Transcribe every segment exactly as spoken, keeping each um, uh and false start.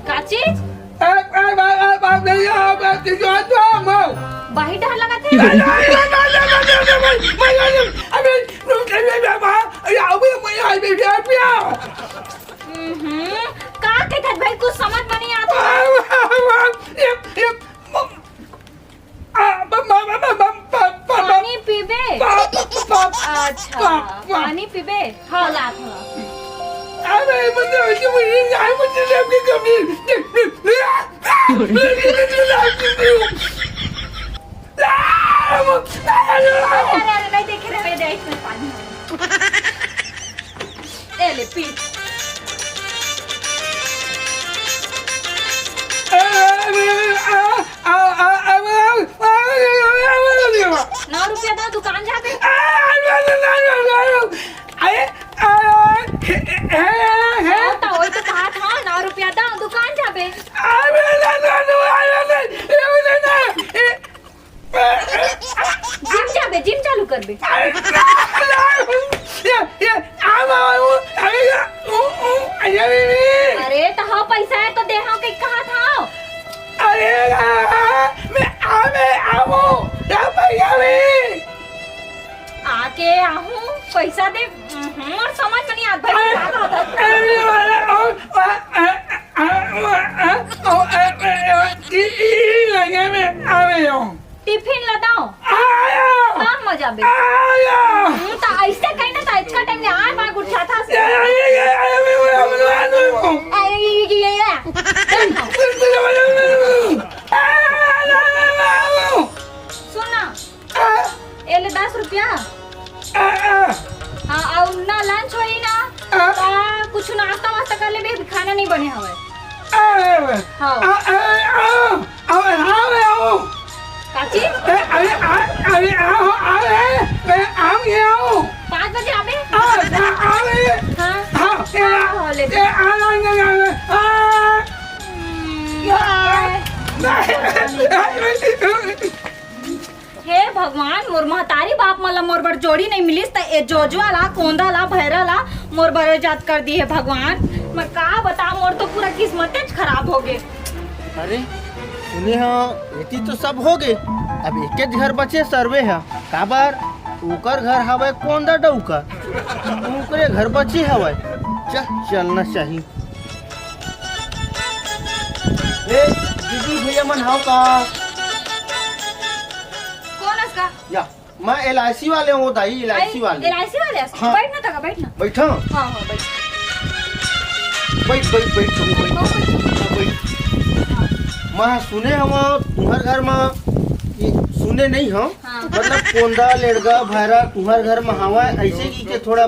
का चीज? बाहिर डहर लगत हे। हम्म, का कहत भाई, कुछ समझ में नहीं आता। पानी पीबे? अच्छा, पानी पीबे? हाँ, लात हूँ। अरे, अरे, नहीं देखे रे, दे, इसमें पानी है। ए ले, पी। नौ रुपया दो, दुकान जाबे। हाँ, तो वही तो कहा था, नौ रुपया दो, दुकान जाबे। जिम जाबे, जिम चालू करबे। अरे, तो हाँ, पैसा है तो दे, हाँ, कहीं कहा था। आके आहूँ, पैसा दे। हम्म, और समझ में नहीं आत भाई, क्या बात है? टिफिन ला दो। काम मजा बे। हम्म, तो ऐसे कहीं ना, तो आज का टाइम में आए, बाग उठा था। सुन ना, ये ले दस रुपया। हाँ, और ना लंच होई ना, तो कुछ नाश्ता वास्ता कर लेबे, अभी खाना नहीं बने हवे। हाँ। काची? पाँच बजे आबे? हाँ। हाँ, ले। हम्म, बाय। हे भगवान, मोर महतारी बाप मन ला मोर बर जोड़ी नहीं मिलिस, त ए जोजवा ला, कोंदा ला, भैरा ला मोर बर जात कर दी हे भगवान। मैं का बता, मोर तो पूरा किस्मतेच खराब हो गे। अरे सुने ह, एती तो सब हो गे, अब एकेच घर बचे सर्वे ह। काबर? ओकर घर हवय कोंदा डौका, ओकरे घर बचे हवय। चल, चलना चाही। ए दीदी भैया मन हव का? कोन अस का? या, मैं एल आई सी वाले हूँ दाई, एल आई सी वाले। एल आई सी वाले? हाँ। बैठ ना तका, बैठ ना। बैठा? हाँ, हाँ, बैठ। बैठ, बैठ, बैठ, बैठ, बैठ। मैं सुने हूँ तुम्हार घर में, ये सुने नहीं हूँ। हाँ। मतलब कोंदा, लेड़गा, भैरा तुम्हार घर में हवा ऐसे की के थोड़ा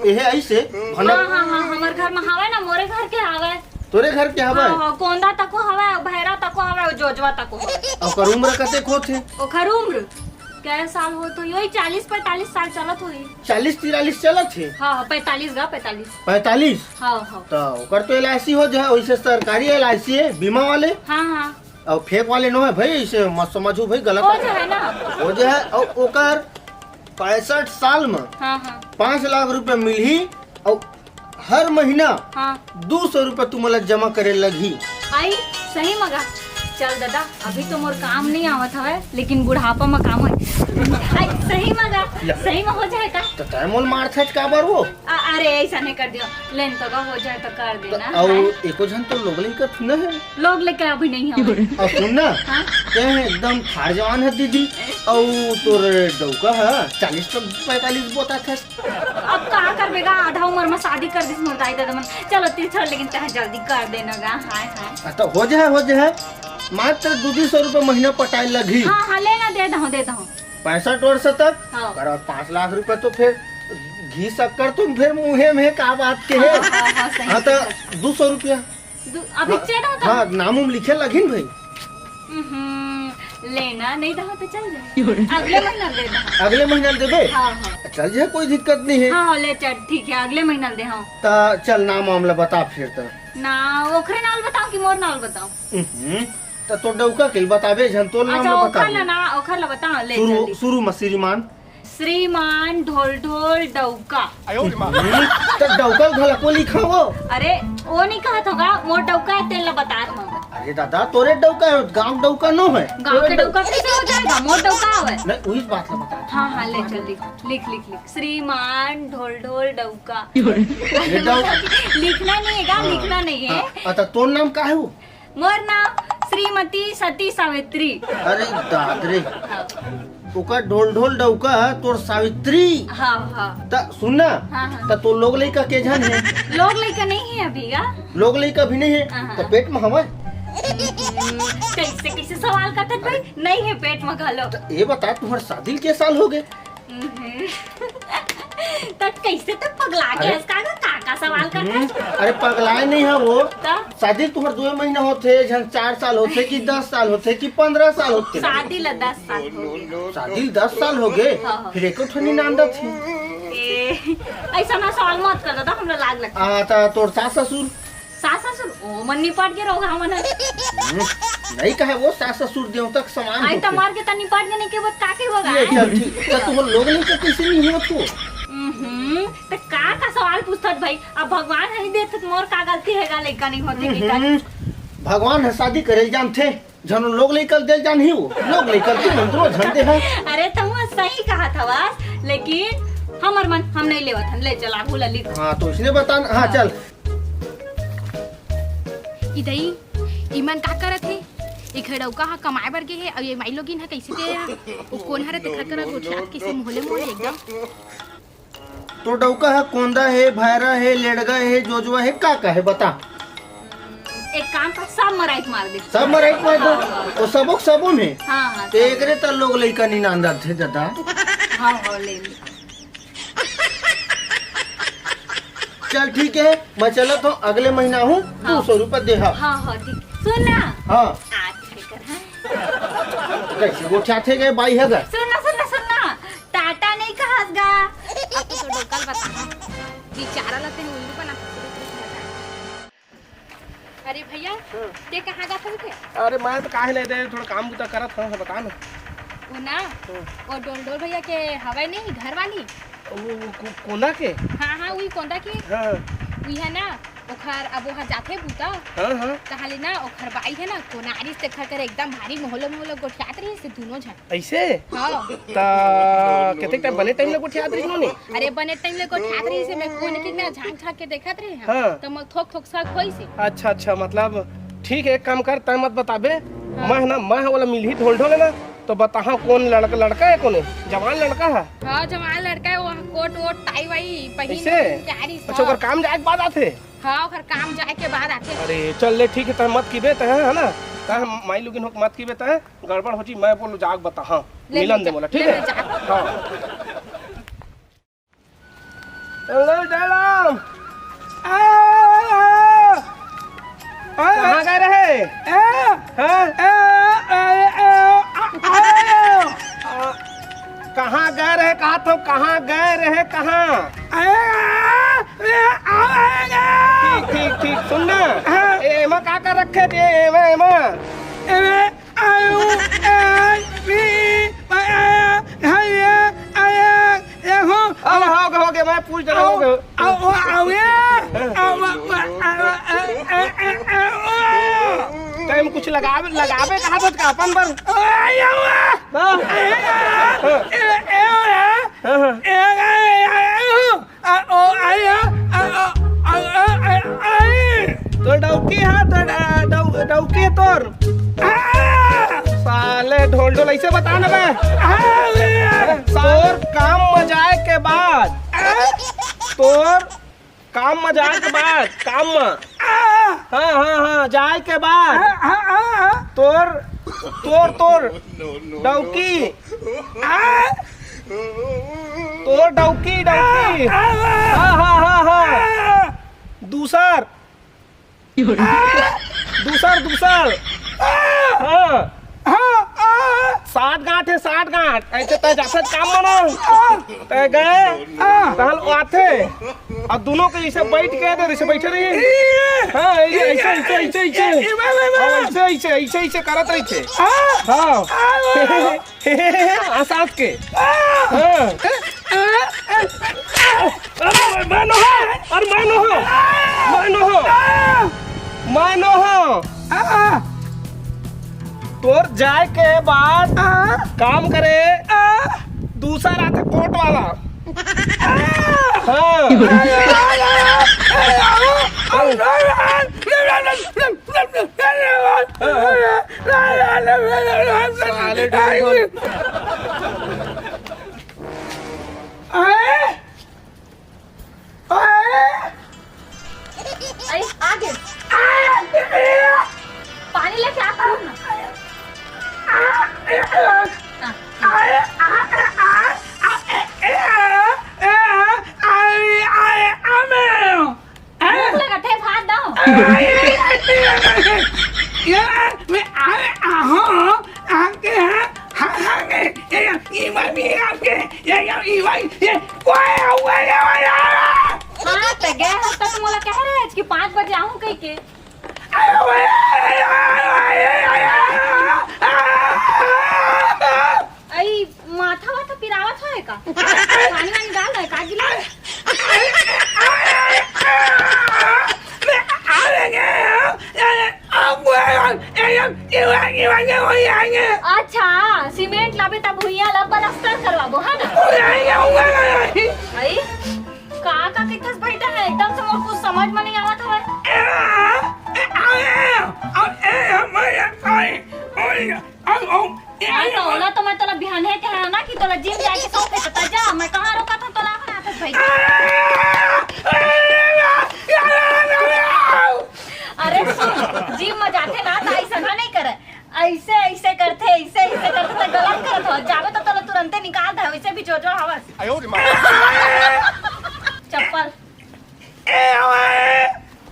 ये है ऐसे हाँ, भनक। हाँ, हाँ, हमार घर में हवा ना, मोरे घर के हवा। तोरे घर के हवा? हाँ, हाँ, कोंदा तको हवा, भैरा तको हवा, जोजवा तको हवा। ओकर उम्र कतेक होथे? ओकर उम्र कै साल होत होही, वही चालीस पैंतालीस साल चलत होही। चालीस तिरालीस चलत हे? हाँ, हाँ, पैंतालीस गा, पैंतालीस। पैंतालीस? हाँ, हाँ। तो ओकर तो एल आई सी हो जाए, वैसे सरकारी एल आई सी है, बीमा वाले। हाँ, हाँ। और फेंक वाले नो है भाई, इसे मत समझू भाई, गलत हो जाए ना। हो जाए, और ओकर पैंसठ साल में हाँ, हाँ। पाँच लाख रुपए मिलही, और हर महीना हाँ। दो सौ रुपया तुमला जमा करे लगही। आई, सही मगा। चल दादा, अभी तो मोर काम नहीं आवत हवे, लेकिन बुढ़ापा में काम होय। आई, सही मगा, या। सही में हो जाए का? तो तय मोल मारथच काबर वो? अ-, अरे, ऐसा नहीं कर दियो। लेन तो का हो जाए तो कर तो देना, अउ हैं? एको झन तो लोग लइका थुना है। लोग लइका अभी नहीं हवे। अउ सुन ना, हाँ? तय एकदम ठाड़ जवान है दीदी, अउ तोर डौका है चालीस तो पैंतालीस बोता था। अब का करबे गा, आधा उम्र में शादी कर दिस मोर दाई ददा मन। चलो ती छोड़, लेकिन तह जल्दी कर देना गा। हाय, हाय। हाँ, तो हो जाए, हो जाए। मात्र दू दू सौ रुपये महीना पटाए लगही। हाँ, हाँ, लेना, दे दहूँ, दे दहूँ। पैंसठ वर्ष तक हाँ। करा पाँच लाख रुपये तो फिर घी शक्कर तुम फिर मुँहे में का बात के है? हाँ, हाँ, हाँ, सही हाँ, तो बात। दू सौ रुपया। दू-, अभी हाँ, चेक होता हाँ, है? नाम उम लिखे लगिन भाई। हम्म, लेना नहीं दहा तो चल जाए। अगले महीना दे दहा। अगले महीना देबे? हाँ, हाँ। चल जाए, कोई दिक्कत नहीं है। हाँ, हाँ, ले चल, ठीक है, अगले महीना दे, हाँ। ता चल, नाम वाम ला बता फिर तो। ना, ओखरे नाल बताओ कि मोर नाल बताओ? हम्म, तो तोर डौका के बताबे, झन तोर नाम अच्छा, ला ओखर बताबे। ला ना, ओखर ला बताओ, ले शुरू, चल। शुरू में श्रीमान। श्रीमान ढोल ढोल डौका। हम्म, त डौका घला को लिखा हो? अरे, वो नहीं कहत होगा, मोर डौका है, तेल ला बता रहा हूँ। अरे दादा, तोरे डौका है, गांव डौका नो है। गांव के डौका कैसे हो जाएगा? मोर डौका आवे। नहीं, उस बात ला बता। हाँ, हाँ, ले चल, लिख, लिख, लिख, लिख। श्रीमान ढोल ढोल डौका। ये डौ- लिखना नहीं है क्या? हाँ। लिखना नहीं है। हाँ, अच्छा, तोर नाम का है वो? मोर नाम श्रीमती सती सावित्री। अरे दाद रे। हाँ। ओकर ढोल ढोल डौका, तोर सावित्री। हाँ, हाँ। त सुन ना, हाँ, हाँ। त तोर लोग लइका के झन हे? लोग लइका नहीं है अभी का। लोग लइका भी नहीं है? हाँ, हाँ। त पेट में हवय? हम्म, कैसे, कैसे सवाल करत भाई? अरे। नहीं है पेट में घलो। त ये बता, तुम्हार शादी के साल हो गए? हम्म। त कैसे त पगला के अरे। हंस का, का, का सवाल करत हम्म। हस? अरे पगलाए नहीं है वो। त? शादी तुम्हार दो महीना होथे, झन चार साल होथे कि दस साल होथे कि पन्द्रह साल होथे? शादी ला दस साल हो गए। शादी ला दस साल हो गए? हाँ, हाँ। फिर एको ठन निनांदत हे। ए, ऐसा ना सवाल मत कर दादा, हमरा लाग लगता। आ, त तोर सास ससुर? सास ससुर, ओ मन निपट के रहोगा हमन। हम्म, नहीं कहे वो सास ससुर देवता के समान आई होथे। त मर के त निपट के नहीं के वो का के होगा? ये चल ठीक। त तू लोग लइका कैसे नहीं होत हो? हम्म, त का का सवाल पूछत भाई? अब भगवान नहीं देत त मोर का गलती है गा लइका नहीं होते की का? हम्म, भगवान ह शादी करे जानथे, झन लोग लइका देल जानही वो। लोग लइका के मंत्रो झन दे है। अरे त वो सही कहा था बस, लेकिन हमर मन हम नहीं लेवत हन। ले चल आगू ला लिख। हाँ, तो इसने बता न, हाँ, चल। ई दई, ई मन का करत हे? ई घर डौका ह कमाए बर गे हे, अउ ये माई लोगिन ह कइसे दे हे? ओ कोन हरे तेखर करा गोठियात कइसे मोहले मोहले एकदम। तो डौका ह कोंदा हे, भैरा हे, लेड़गा हे, जोजवा हे, का का हे बता? एक काम कर, सब मराई के मार दे। सब मराई के मार दो। हाँ, हाँ। तो सबो के सबो में? हाँ, हाँ, तो सब। एकरे त लोग लइका निनांदत हे दादा। हाँ, हाँ, ले ले। चल ठीक है, मैं चलत हूँ, अगले महीना हूँ, हाँ। दो सौ रुपया देहा। हाँ, हाँ, ठीक। सुन ना। हाँ। आथे कर, हाँ। कैसे गोठियाथे गए बाई है गा? सुन ना, सुन ना, सुन ना। टाटा नहीं कहस गा। अब तो डोकल बता। बेचारा ला तेन उल्लू बना। अरे भैया, हाँ। ते कहाँ जात हस बे? अरे मैं तो काहे नहीं दे, थोड़ा काम बुता करत हूँ, बता ना। वो ना, हाँ। वो डोल डोल भैया के हवय नहीं घर वाली। वो, वो को-, कोंदा के? हाँ, हाँ, वही कोंदा के। हाँ। वही है ना, ओखर अब ओहा जाथे बूता। हाँ, हाँ। तहाले ना ओखर बाई है ना, कोनारिस तेखर करे एकदम भारी मोहलो मोहलो गोठियात रहिस हे दोनों झन। ऐसे? हाँ। त कतेक टाइम, बने टाइम ले गोठियात रहिस नोनी? अरे बने टाइम ले गोठियात रहिस हे, मैं कोन के ना झांक झांक के देखत रहे हूँ। हाँ। त मैं थोक थोक शक होइस हे। अच्छा, अच्छा, मतलब ठीक है, एक काम कर, तै मत बताबे। हाँ। मैं ना, मैं वाला मिलही ढोल ढोल है ना, तो बताहा कौन लड़का, लड़का है कौन है? जवान लड़का है? हाँ, जवान लड़का है, वो कोट वोट टाई वाई पहिन कैसे? पहिन के आ रहिस, अच्छा, हाँ। ओकर काम जाए के बाद आथे? हाँ, ओकर काम जाए के बाद आथे। अरे चल ले, ठीक है, तै मत कीबे, तै है ना, तै माई लोगिन होके मत कीबे, तै गड़बड़ हो जी, मैं बोलो जाग बता, हाँ, ले मिलन ले दे जा, बोला, ठीक ले है? ले जा। हाँ। हेलो, डैलम। आ, आ, आ, कहाँ गए रहे? आ, हाँ? आ, आ, आ, आ, आ। कहाँ गए रहे? कहा तो कहाँ गए रहे? कहाँ? आ, आ, आ, आ, आ। ठीक, ठीक, ठीक। सुन ना। हाँ। ए, एमा का कर रखे थे? एमा, एमा। एमे आयो, ए, मी, आ, आ, आ, आ, आ, ए, हो। अरे, हो गए, हो गए, मैं पूछ रहा हूँ, हो गए। आ, आ, आ, आ, ए, आ, आ, आ, आ, आ, आ, आ, आ, ओ। टाइम कुछ लगावे, लगावे कहा था का अपन बर? आ, आ, आ, हाँ। ए, ए, ए, ए, हाँ, हाँ। ए, ए, ए, ए, ओ। आ, ओ, आई, आ, आ, आ, आ, आ, आ, आई। तो डौकी है, तो डा-, डौ-, डौकी है तोर। आ! साले ढोल ढोल ऐसे बता ना बे। आ, भैया। तोर काम में जाए के बाद, आ? तोर काम में जाए के बाद, काम में। आ! हाँ, हाँ, हाँ, जाए के बाद। आ, आ, आ, आ। तोर, तोर, तोर डौकी। आ! तोर डौकी, डौकी। आ, आ, आ। हाँ, हाँ, हाँ, हाँ। आ। दूसर। आ। दूसर, दूसर। आ। हाँ। हाँ, आ। साठ गांठ है, साठ गांठ। ऐसे तय जाते काम मना। आ। तय गए। आ। तहल आते। अब दोनों के ऐसे बैठ के, तो ऐसे बैठे रहिए। ये। हाँ, ऐसे, ऐसे, ऐसे, ऐसे, ऐसे। ये, ये, ये, ये, ये। हाँ, ऐसे, ऐसे, ऐसे, ऐसे करत रहिथे। आ। हाँ। आ। आ, सास के। आ! हाँ। अरे, मैं नोहंव, अरे, मैं नोहंव, मैं नोहंव, मैं नोहंव। तोर जाए के बाद काम करे, दूसर आथे कोट वाला। हाँ। साले डोंगोल। अरे, आ गए। पानी लेके आता हूँ ना। हाँ। भूख लगत हे, भात दो। ये मैं आए आहो, आपके यहाँ, हाँ, हाँ, ये, ये, ये, ये, आपके, ये, ये, ये, ये, ये, ओए, ओए, ओए, ओए। हाँ, तो गए हो, तो तुम बोला कह रहे हैं कि पाँच बजे आऊँ कह के। आई, माथा वाथा पिरावत होय का? पानी वानी डाल दे का गिलास? अच्छा, सीमेंट लाबे तब भुइयां ला पलस्तर करवाबो, है ना? आई, का, का किथस बेटा है? एकदम से मोर कुछ समझ में नहीं आवत हवय। हाँ, तो ओला तो मैं तोला बिहाने कहे हंव ना कि तोला जिम जाए के शौक हे, तो जा, मैं कहाँ रोकत हंव तोला, अपन आथस भाई। अरे सुन, जिम में जाथे ना, तो ऐसा ना नहीं करे, ऐसे, ऐसे करथे, ऐसे, ऐसे करथे, तो गलत करत हो, जाबे तो तोला तुरंते निकाल दे, वैसे भी जोजो हवस। चप्पल।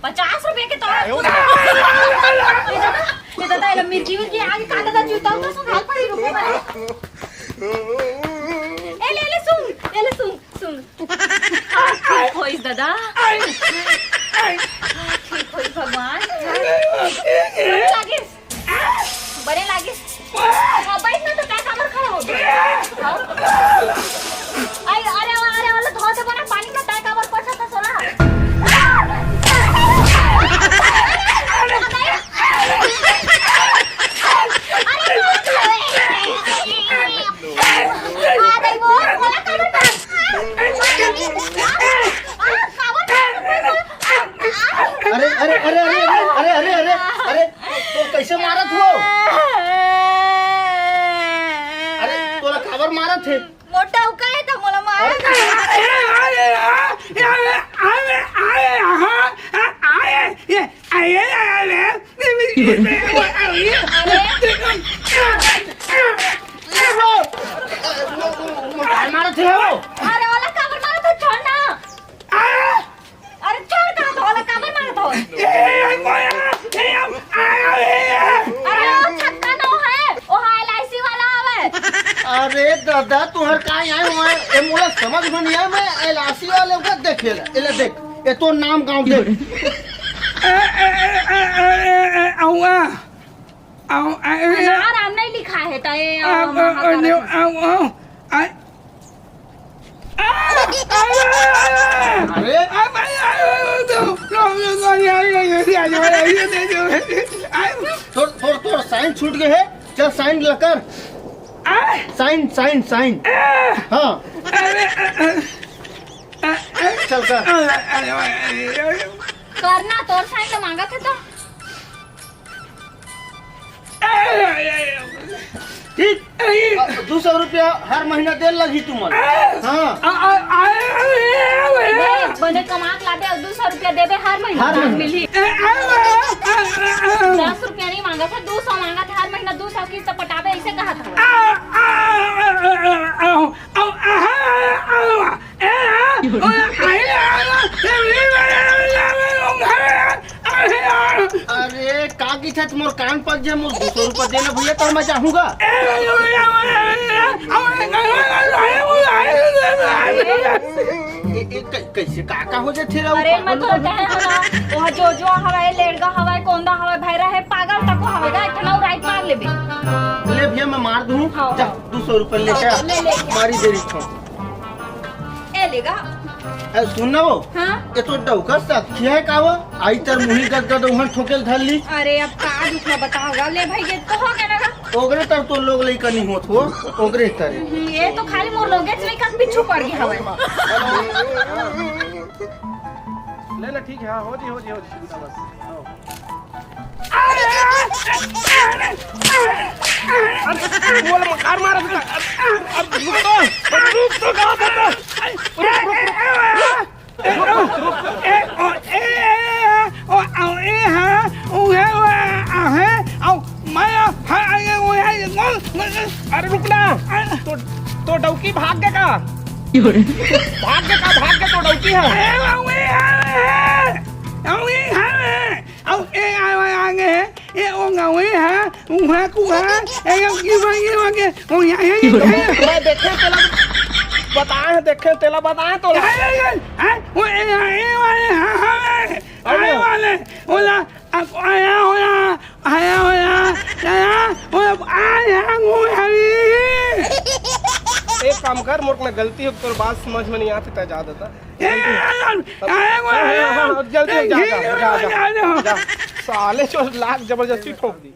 पचास रुपया के तो। आयो रे। ये दादा, ये दादा, ये मिर्गी, मिर्गी, आगे का दादा, जूता उतार, सुन, हाल पड़ी, रुको, भाई। ए, ले, ले, सुन, ए, ले, सुन, सुन। आ, ठीक होइस, दादा। ठीक होइस, भगवान। बने लागिस। बने लागिस। हाँ, बैठ ना, तो काय काबर खड़ा हो गया? हाँ? आई, अरे, अरे, अरे, धो दे बना, पानी में काय काबर पड़ता था, सोला? अरे, अरे, वो, बोला काबर पड़-, आ, काबर पड़-, अरे, अरे, अरे, अरे, अरे, अरे, अरे, अरे, तो कैसे मारत हो? अरे, तोला काबर मारत हे? मोटा उका है तो मोला मारत हे। अरे, अरे, अरे, अरे, अरे, अरे, अरे, अरे, अरे, अरे, अरे, अरे, अरे, अरे, अरे, अरे, अरे, अरे, मारत हे वो? अरे, ओला काबर मारत हे? छोड़ ना। अरे छोड़, कहाँ तो वाला काबर मारत हो? अरे वो छक्का नो है, वो हा एल आई सी वाला आवे। अरे दादा, तुहर का आए हुआ है? ए मोला समझ में नहीं आए, मैं एल आई सी वाले को देखे ला। एला देख, ये तो नाम गाँव देख। ए, ए, ए, ए, ए, ए, ए, अउआ। अउ, ए, ए, ना, राम नहीं लिखा है, तो ये, अ, अउ, अउ, महाभारत अउ, में। अउ, अउ, आ, आ, आ, आ, आ, अरे? आ, आ, आ, आ, आ, आ, आ, आ, आ, आ, आ, आ, आ, आ, आ, तोर, तोर, तोर साइन छूट गए है, चल साइन ला कर। आ? Sign, sign, sign. आ? हाँ। अरे, आ, आ, आ, आ, चल कर। आ, आ, आ, आ, आ, आ। करना, तोर साइन तो मांगा था तो। ठीक। दू सौ रुपया हर महीना दे लगही तुमन। हाँ। देख, बने कमा के लाबे अउ दू सौ रुपया देबे हर महीना। हर महीना। मिलही। दस रुपया नहीं मांगा था, दू सौ मांगा था, हर महीना दू सौ किस्त पटाबे, ऐसे कहा था। अरे, का किथे मोर कान पक जे, मोर दू सौ रुपया देना भैया, तब मैं जाहूँगा। ए, ए, कै-, कैसे का, का हो जाथे रे? अरे, मैं तोला कहे हंव ना, वो जोजवा हवय, लेड़गा हवय, कोंदा हवय, भैरा है, पागल तको हवय गा, एक ठन अउ राइट मार लेबे। ले भैया, मैं मार दूँ। हाँ। जा, दू सौ रुपया लेके आ। ले, ले। मारी दे रही हूँ। ए लेगा। ए, सुन ना वो। हाँ? ये तो डौका साखी है का वो? आई तर मुही गदगद उहन ठोकेल धर ली। अरे अब का दुख में बताओगा? ले भाई, ये तो हो गया ना। ओकरे तर तो लोग लइका नहीं होत हो, ओकरे तर। हम्म, ये तो खाली मोर लोगे से लइका के पीछू पड़ गया हवे। ले ना, ठीक है, हाँ, हो जी, हो जी, हो जी, चिंता मत। हाँ। अरे, बोल, मकार मारा था। अब, अब रुक तो, अब रुक तो, कहाँ था? रुक, रुक, रुक। ए, ओ, ए, ओ, ए, ओ, ए, हाँ, ओ, है, ओ, आ, है, ओ, मैं, हाँ, आ, ये, ओ, है, ये, बोल, बोल, बोल। अरे रुक ना। तो, तो डौकी भाग गया का? भाग गया का? भाग गया तो डौकी है। ए, ओ, ए, हाँ, है। ओ, ए, हाँ, है। ओ, ए, आ, आ, आगे है। ए, ओ, गाँव, ए, हाँ। उहाँ कुहाँ, ए, यो, यो, यो, यो, ओ, यहाँ, यहाँ, यहाँ, यहाँ। मैं देखे तेला बताए हैं, देखे तेला बताए तो। ए, ए, ए, ए, ओ, ए, ए, ए, वाले, हाँ, हाँ, ए, अरे। आए वाले, ओला, अब आया, ओला, आया, ओला, आया, ओला, आया, ओ, अभी। एक काम कर, मोर ना गलती हो, तोर बात समझ में नहीं आती, तै जा देता। ए, आया, आया, हाँ, हाँ, हाँ, जल्दी जा, जा, जा, जा, जा। जा। साले जो लात जबरदस्ती ठोक दी।